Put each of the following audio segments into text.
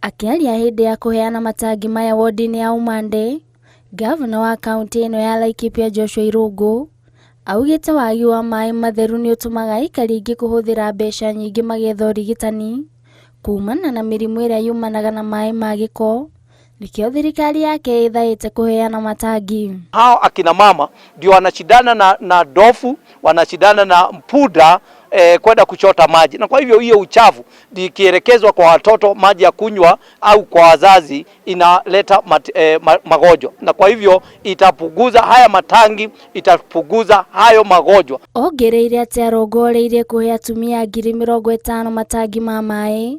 Akĩaria hĩndĩ ya kũheana matangi maya wodi-inĩ ya Umande, ngavana wa kaũntĩ ĩno ya Laikipia Joshua Irũngũ augĩte wagi wa maĩ matheru nĩ ũtũmaga aikari aingĩ kũhũthĩra mbeca nyingĩ magĩetha ũrigitani kumana na mĩrimũ ĩrĩa yumanaga na maĩ ma gĩko, nĩkĩo thirikari yake ĩthaĩte kũheana matangi. Hao akina mama ndio wanashindana na ndovu, wanashindana na punda kwenda kuchota maji, na kwa hivyo hiyo uchafu ikielekezwa kwa watoto maji ya kunywa au kwa wazazi inaleta magonjwa, na kwa hivyo itapunguza haya matangi, itapunguza hayo magonjwa. Ongereire atĩ arongoreirie kũhe atumia 50,000 matangi ma maĩ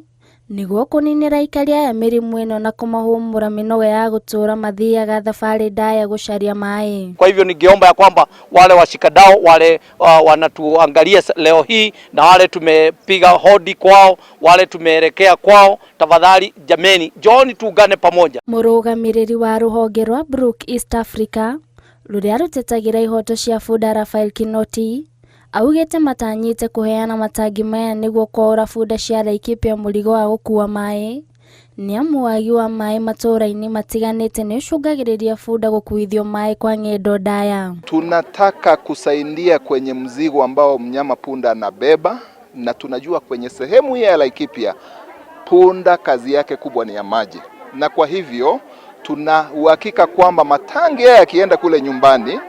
nĩguo kũninĩra aikari aya mĩrimũ ĩno na kũmahũmũra mĩnoga ya gũtũũra mathiaga thabarĩ ndaya gũcaria maĩ. Kwa hivyo ningeomba ya kwamba wale washikadau wale wanatuangalia leo hii na wale tumepiga hodi kwao, wale tumeelekea kwao, tafadhali jameni, njooni tuungane pamoja. Mũrũgamĩrĩri wa rũhonge rwa Brook East Africa rũrĩa rũtetagĩra ihoto cia bunda Raphael Kinoti augĩte matanyĩte kũheana matangi maya nĩguo kwaũra bunda cia Laikipia mũrigo wa gũkua maĩ, nĩamu wagi wa maĩ matũũra-inĩ matiganĩte nĩ ũcũngagĩrĩria bunda gũkuithio maĩ kwa ng'endo ndaya. Tunataka kusaidia kwenye mzigo ambao mnyama punda anabeba, na tunajua kwenye sehemu hii ya Laikipia punda kazi yake kubwa ni ya maji, na kwa hivyo tuna uhakika kwamba matangi haya yakienda kule nyumbani,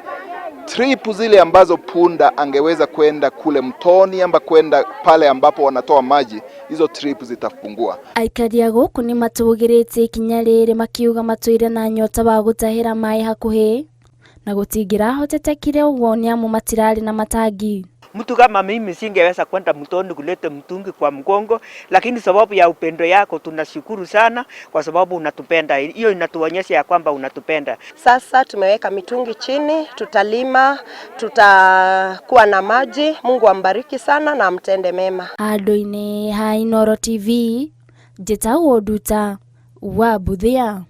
trip zile ambazo punda angeweza kwenda kule mtoni ama kwenda pale ambapo wanatoa maji, hizo trip zitapungua. Aikari a gũkũ nĩ matũgĩrĩtie ikinya rĩrĩ makiuga matũire na nyota wa gũtahĩra maĩ hakuhĩ na gũtingĩrahotetekire ũguo nĩamu matirarĩ na matangi. Mtu kama mimi singeweza kwenda mtoni kuleta mtungi kwa mgongo, lakini sababu ya upendo yako tunashukuru sana, kwa sababu unatupenda. Hiyo inatuonyesha ya kwamba unatupenda. Sasa tumeweka mitungi chini, tutalima, tutakuwa na maji. Mungu ambariki sana na amtende mema. Handũ-inĩ ha Inooro TV, njĩtagwo Nduta wa Mbuthia.